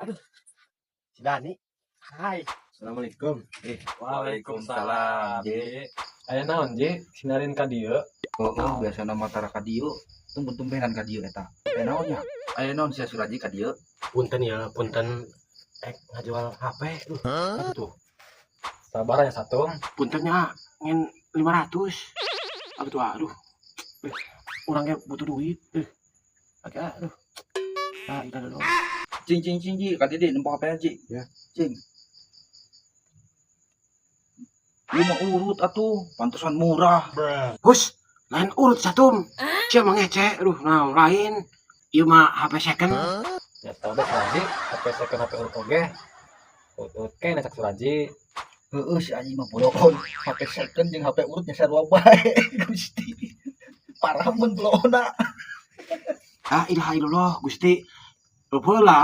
Aduh. Si Dani. Hai. Assalamualaikum. Waalaikumsalam, Ji. Aya naon, Ji? Sinarin ka dieu. Oh, biasana mah tara ka dieu. Tumben-tumbenan ka dieu eta. Aya naon nya? Aya naon sia, Suraji, ka dieu? Punten ya, punten. Ngajual HP. Duh, apa tuh? Sabar ya, satu. Puntennya ngen 500. Apa tuh? Aduh. Orangnya butuh duit. Oke, aduh. Ah, itu dulu. Cing, cing, cing, Ji, ka dieu nempo HP Ji. Ya. Cing. Ieu mah urut atuh, pantesan murah. Hus, lain urut satum. Sia mah ngece, aduh, nah lain. Ieu mah HP second. Ya tau deh Suraji, HP second HP urut oge. Urut keneh cak Suraji. Heeh, si anjing mah bodohon. HP second jeung HP urut nya sarua bae. Gusti. Parah mun bloona. La ilaha illallah, Gusti. Lupa lah.